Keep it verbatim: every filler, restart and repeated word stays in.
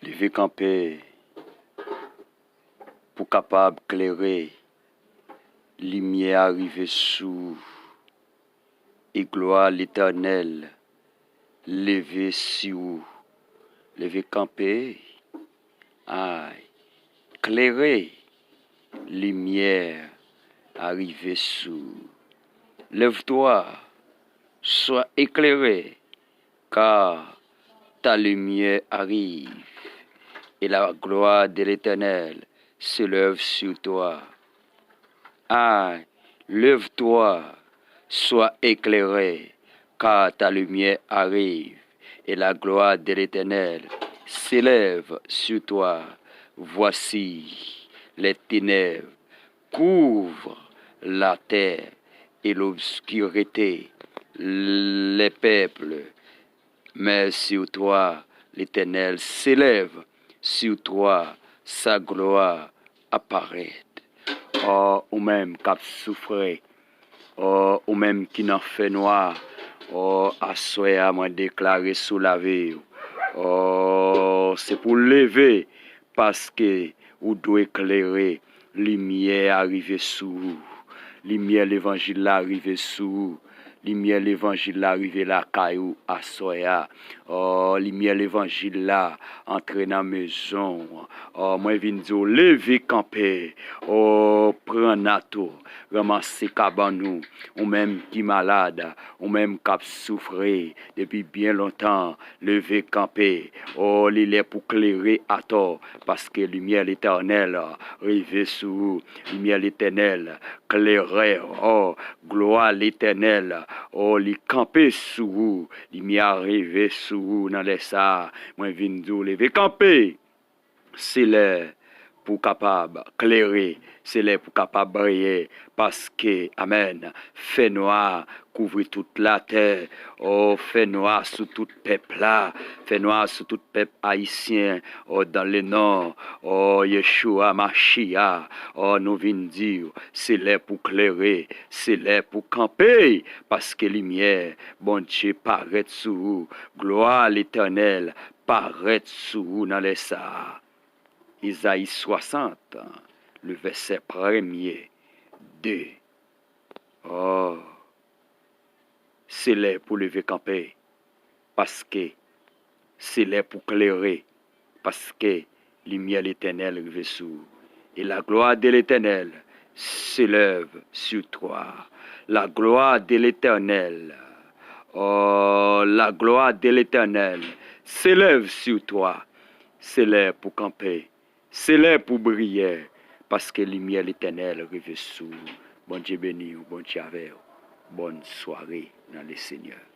Leve kanpe pou kapab klere, limyè a rive sou ou, e glwa Letènèl leve sou ou. Leve kanpe, ay, klere, limyè a rive sou ou. Lève-toi, sois éclairé, car ta lumière arrive, et la gloire de l'Éternel se lève sur toi. Aïe, lève-toi, sois éclairé, car ta lumière arrive, et la gloire de l'Éternel s'élève sur toi. Voici, les ténèbres couvrent la terre et l'obscurité les peuples, mais sur toi, l'Éternel s'élève, sur toi, sa gloire apparaît. O ou menm k ap soufri, o ou menm ki nan fènwa, o aswè a mwen deklare sou lavi w, o se pou w leve, paske ou dwe klere. Limyè a rive sou ou. Limyè levanjil la rive sou ou. Limyè levanjil la rive lakay ou aswè a. O, limyè levanjil la antre nan mezon w. O, mwen vin di w, leve kanpe. O, pran nat ou, ranmase kabann ou. Ou menm ki malad, ou menm k ap soufri depi byen lontan, leve kanpe. O, li lè pou klere atò, paske limyè Letènèl rive sou ou. Limyè Letènèl klere, o, glwa Letènèl, o, li kanpe sou ou. Limyè a rive sou ou nan lè sa a. Mwen vin di w, leve kanpe! Se lè pou w kapab klere, se lè pou w kapab briye, paske, amèn, fènwa kouvri tout latè, o, fènwa sou tout pèp la, fènwa sou tout pèp ayisyen, o, dans le nom, o, Yeshua Mashiach, o, nou vin di w, se lè pou klere, se lè pou kanpe, paske limyè Bondye parèt sou ou, glwa Letènèl parèt sou ou nan lè sa a. Ezayi swasant, le vèsè premye, de. O, se lè pou leve kanpe, paske se lè pou klere, paske limyè Letènèl rive sou ou. Et la gloire de l'Éternel s'élève sur toi. La gloire de l'Éternel, o, la gloire de l'Éternel s'élève sur toi. Se lè pou kanpe, se lè pou briye, paske limyè Letènèl rive sou ou. Bondye beni w, Bondye avè w. Bòn sware nan le Senyè.